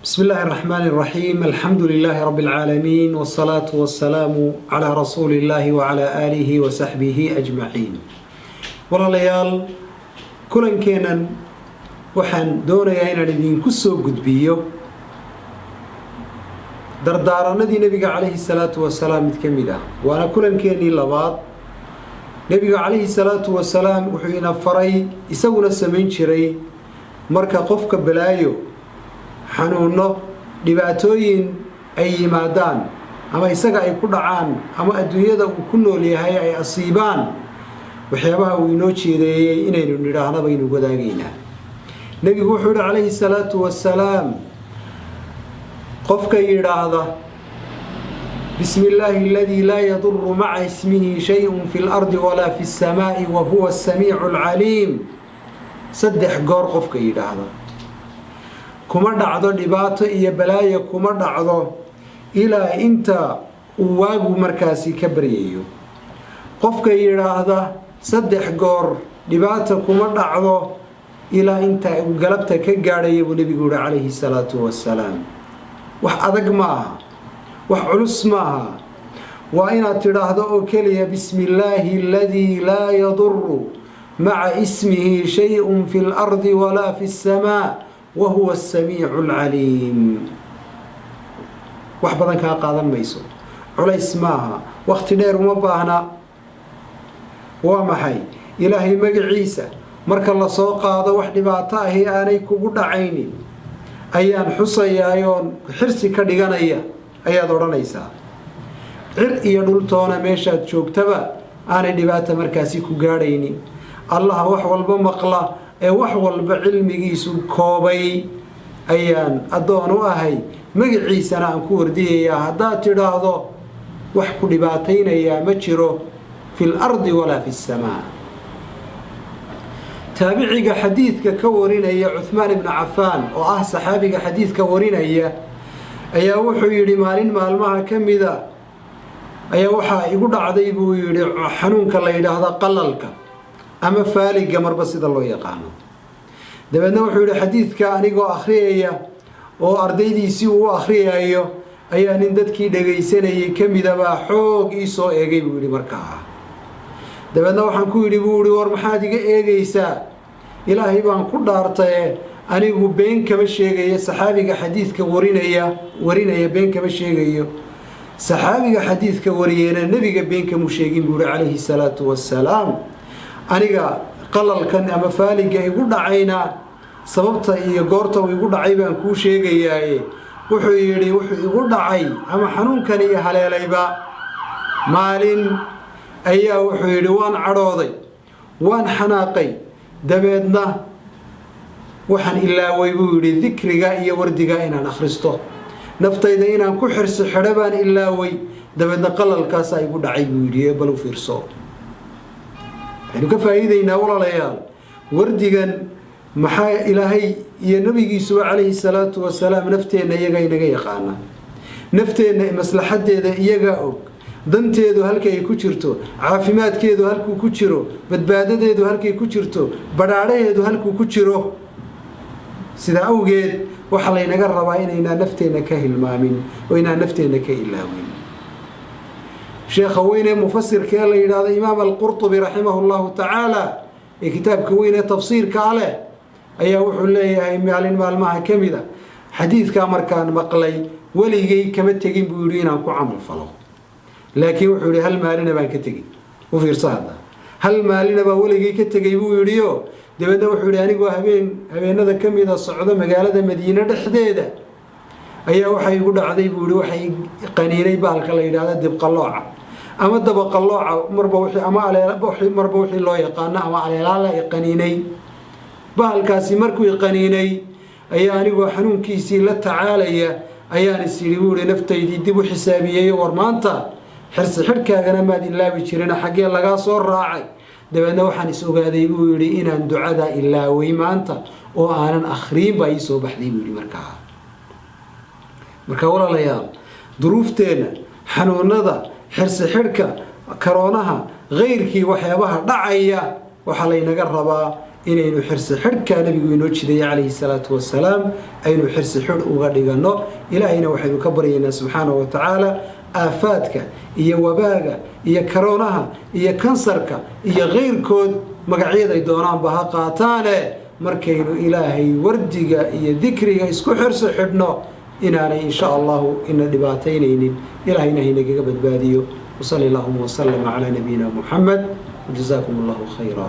بسم الله الرحمن الرحيم، الحمد لله رب العالمين، والصلاة والسلام على رسول الله وعلى آله وصحبه أجمعين. Walaalayaal, kulankeennan waxaan doonayaa inaan idinku soo gudbiyo dardaaranadii Nebiga calayhi salaatu wasalaam mid ka mid ah, waana kulankeenii labaad. Nebiga calayhi salaatu wasalaam wuxuu ina faray, isaguna samayn jiray, marka qofka balaayo, xanuunno, dhibaatooyin ay yimaadaan ama isaga ay ku dhacaan ama adduunyada uu ku nool yahay ay asiibaan, waxyaabaha uu inoo jeedeeyey inaynu nidhaahna baynu wadaagaynaa. Nebigu wuxuu yihi calayhi salaatu wasalaam: qofka yidhaahda "بسم الله الذي لا يضر مع اسمه شيء في الأرض ولا في السماء وهو السميع العليم" 3 goor qofka yidhaahda, kuma dhacdo dhibaato iyo balaayo, kuma dhacdo ilaa inta uu waagu markaasi ka baryayo. Qofka yidhaahda 3 goor, dhibaata kuma dhacdo ilaa inta uu galabta ka gaadhaya, buu Nebigu yihi calayhi salaatu wasalaam. Wax adag ma aha, wax culus maaha. Waa inaad tidhaahdo oo keliya "بسم الله الذي لا يضر مع اسمه شيء في الأرض ولا في السماء وهو السميع العليم". Wax badan kaa qaadan mayso, culays maaha, wakhti dheer uma baahna. Waa maxay? Ilaahay magaciisa marka lasoo qaado wax dhibaato ahi aanay kugu dhacaynin ayaan xusayaa oon xirsi ka dhiganaya, ayaad odhanaysaa. Cir iyo dhultoona meeshaad joogtaba aanay dhibaata markaasi ku gaadhaynin. Allaha wax walba maqla ee wax walba cilmigiisu koobay ayaan addoon u ahay, magaciisana aan ku wardiyayaa haddaad tidhaahdo, wax ku dhibaataynayaa ma jiro في الأرض ولا في السماء. Taabiciga xadiidka ka warinaya, Cuhmaan ibnu Cafaan, oo ah saxaabiga xadiidka warinaya, ayaa wuxuu yidhi: maalin maalmaha ka mida ayaa waxaa igu dhacday, buu yidhi, xanuunka la yidhaahda qalalka ama faaliga, marba sida loo yaqaano. Dabeedna wuxuu yidhi, xadiidka anigoo akhriyaya oo ardaydiisii uu u akhriyayo ayaa nin dadkii dhagaysanayay ka midabaa xoog ii soo eegay, buu yidhi. Markaa dabeedna waxaan ku yidhi, buu yihi, "War maxaad iga eegaysaa? Ilaahay baan ku dhaartaye, anigu been kama sheegayo." Saxaabiga xadiidka warinaya been kama sheegayo, saxaabiga xadiidka wariyeyna Nebiga been kamuu sheegin, buu yihi calayhi salaatu wasalaam. Aniga qalalkan ama faaliga igu dhacayna, sababta iyo goorta uu igu dhacay baan kuu sheegayaaye. Wuxuu yidhi, wuxuu igu dhacay ama xanuunkan iyo haleelayba maalin ayaa, wuxuu yidhi, waan cadhooday, waan xanaaqay, dabeedna waxaan ilaaway, buu yidhi, dikriga iyo wardiga inaan akhristo, naftayda inaan ku xirsi xidho baan ilaaway, dabeedna qalalkaasaa igu dhacay, buu yidhi. Bal u fiirso, waxaynu ka faa'iideynaa, walaalayaal, wardigan maxaa Ilaahay iyo nabigiisuba calayhi salaatu wasalaam nafteenna iyaga inaga yaqaana, nafteenna maslaxadeeda iyagaa og, danteedu halkay ku jirto, caafimaadkeedu halkuu ku jiro, badbaadadeedu halkay ku jirto, badhaadhaheedu halkuu ku jiro. Sidaa awgeed waxaa laynaga rabaa inaynaa nafteenna ka hilmaamin oo inaan nafteenna ka ilaawin. Sheekha weyn ee mufasirka ee la yidhaahdo Imaam Alqurtubi raximahu llahu tacaala, ee kitaabka weyn ee tafsiirka a leh, ayaa wuxuu leeyahay: maalin maalmaha ka mid a xadiidkaa markaan maqlay, weligay kama tegin, buu yidhi, inaan ku camal falo. Laakiin wuxuu yidhi, hal maalina baan ka tegey. U fiirso hadda, hal maalina baa weligay ka tegey, buu yidhiyo. Dabeedna wuxuu yidhi, anigoo habeen habeenada ka mida socdo magaalada Madiine dhexdeeda ayaa waxay igu dhacday, buu yidhi, waxay qaniinay bahalka la yidhaahdo dibqalooca ama dabaqalooca, marba wixii ama alee marba wixii loo yaqaano, ama aleelaala i qaniinay. Bahalkaasi markuu i qaniinay ayaa anigoo xanuunkiisii la tacaalaya ayaan is yidhi, buu ihi, naftaydii dib u xisaabiyey: war maanta xirsi xidhkaagana maad ilaabi jirin, xaggee lagaa soo raacay? Dabeedna waxaan is ogaaday, buu yidhi, inaan ducada ilaaway maanta oo aanan akhriin baa ii soo baxday, buu yidhi. Markaa walaalayaal, duruufteenna, xanuunada, xirsi xidhka, karoonaha, kayrkii, waxyaabaha dhacaya, waxaa laynaga rabaa Inaynu xirsi xidhkaa Nebigu inoo jidayay calayhi salaatu wasalaam aynu xirsi xidh uga dhiganno. Ilaahayna waxaynu ka baryaynaa subxaanahu wa tacaala aafaadka iyo wabaaga iyo karoonaha iyo kansarka iyo kayrkood magacyaday doonaanba ha qaataane, markaynu Ilaahay wardiga iyo dikriga isku xirsi xidhno inaanay insha Allahu ina dhibaataynaynin. Ilaahayna haynagaga badbaadiyo. Wasali allahuma wasalama calaa nabiyina Muxamed wajazaakum Allahu khayra.